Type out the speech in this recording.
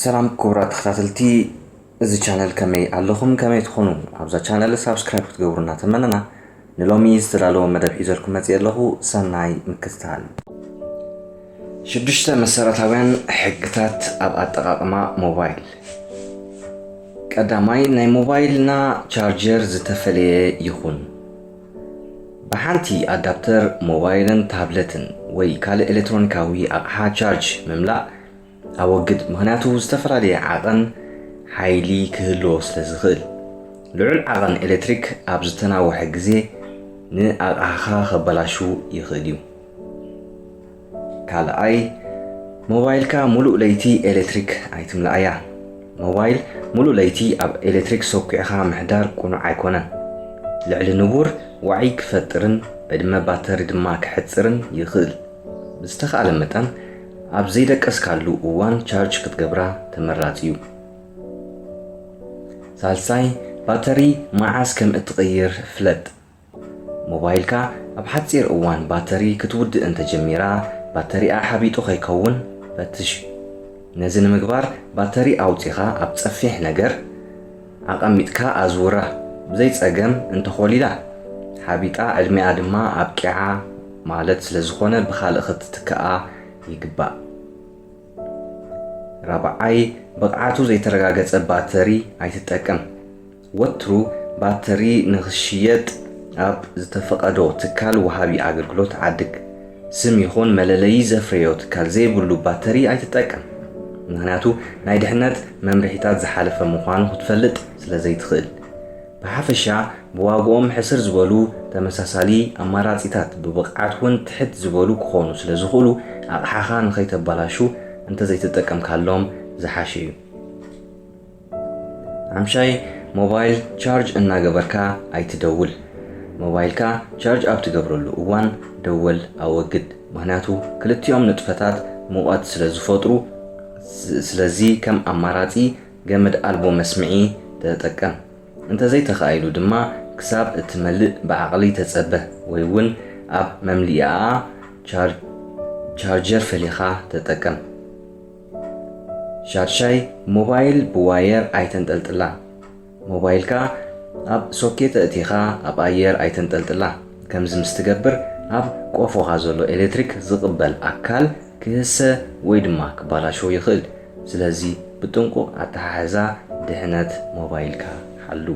ሰላም ክቡራት ተኸታተልቲ እዚ ቻነል፣ ከመይ ኣለኹም? ከመይ ትኾኑ? ኣብዛ ቻነል ሳብስክራይብ ክትገብሩ እናተመነና፣ ንሎሚ ዝተዳለወ መደብ ሒዘልኩም መፅእ ኣለኹ። ሰናይ ምክትታል። ሽዱሽተ መሰረታውያን ሕግታት ኣብ ኣጠቓቕማ ሞባይል። ቀዳማይ፣ ናይ ሞባይልና ቻርጀር ዝተፈለየ ይኹን። ብሓንቲ ኣዳፕተር ሞባይልን ታብለትን ወይ ካልእ ኤሌክትሮኒካዊ ኣቕሓ ቻርጅ ምምላእ ኣወግድ፣ ምኽንያቱ ዝተፈላለየ ዓቐን ሓይሊ ክህልዎ ስለ ዝኽእል። ልዑል ዓቐን ኤሌክትሪክ ኣብ ዝተናውሐ ግዜ ንኣቕሓኻ ከበላሹ ይኽእል እዩ። ካልኣይ፣ ሞባይልካ ሙሉእ ለይቲ ኤሌክትሪክ ኣይትምላኣያ። ሞባይል ሙሉእ ለይቲ ኣብ ኤሌክትሪክ ሰኲዕኻ ምሕዳር ቅኑዕ ኣይኮነን። ልዕሊ ንቡር ዋዒ ክፈጥርን ዕድመ ባተሪ ድማ ክሕጽርን ይኽእል። ብዝተኻእለ መጠን ኣብ ዘይደቀስካሉ እዋን ቻርጅ ክትገብራ ተመራጺ እዩ። ሳልሳይ፣ ባተሪ መዓስ ከም እትቕይር ፍለጥ። ሞባይልካ ኣብ ሓጺር እዋን ባተሪ ክትውድእ እንተጀሚራ፣ ባተሪኣ ሓቢጡ ከይከውን ፈትሽ። ነዚ ንምግባር፣ ባተሪ ኣውጺኻ ኣብ ጸፊሕ ነገር ኣቐሚጥካ ኣዝውራ። ብዘይ ጸገም እንተኾሊላ፣ ሓቢጣ ዕድሚኣ ድማ ኣብቂዓ ማለት ስለ ዝኾነ፣ ብኻልእ ክትትክኣ ይግባእ። ራብዓይ፣ ብቕዓቱ ዘይተረጋገጸ ባተሪ ኣይትጠቀም። ወትሩ ባተሪ ንኽሽየጥ ኣብ ዝተፈቐዶ ትካል ወሃቢ ኣገልግሎት ዓድግ። ስም ይኹን መለለዪ ዘፍረዮ ትካል ዘይብሉ ባተሪ ኣይትጠቀም። ምኽንያቱ፣ ናይ ድሕነት መምርሒታት ዝሓለፈ ምዃኑ ክትፈልጥ ስለ ዘይትኽእል። ብሓፈሻ፣ ብዋግኦም ሕስር ዝበሉ ተመሳሳሊ ኣማራጺታት፣ ብብቕዓት እውን ትሕት ዝበሉ ክኾኑ ስለ ዝኽእሉ፣ ኣቕሓኻ ንኸይተባላሹ እንተዘይተጠቀምካሎም ዝሓሸ እዩ። ሓምሻይ፣ ሞባይል ቻርጅ እናገበርካ ኣይትደውል። ሞባይልካ ቻርጅ ኣብ ትገብረሉ እዋን ደወል ኣወግድ፣ ምኽንያቱ ክልቲኦም ንጥፈታት ሙቐት ስለ ዝፈጥሩ። ስ-፣ ስለዚ ከም ኣማራጺ ገመድ ኣልቦ መስምዒ ተጠቀም። እንተዘይተኻኢሉ ድማ ክሳብ እትመልእ ብዓቕሊ ተጸበ፣ ወይ እውን ኣብ መምልኢኣ ቻር-፣ ቻርጀር ፈሊኻ ተጠቀም። ሻድሻይ፣ ሞባይል ብዋየር ኣይተንጠልጥላ። ሞባይልካ ኣብ ሶኬት ኣእቲኻ ኣብ ኣየር ኣይተንጠልጥላ። ከምዚ ምስ ትገብር፣ ኣብ ቆፎኻ ዘሎ ኤሌክትሪክ ዝቕበል ኣካል ክህሰ ወይ ድማ ክባላሾ ይኽእል። ስለዚ፣ ብጥንቁቕ ኣተሓሕዛ ድሕነት ሞባይልካ ሓሉ።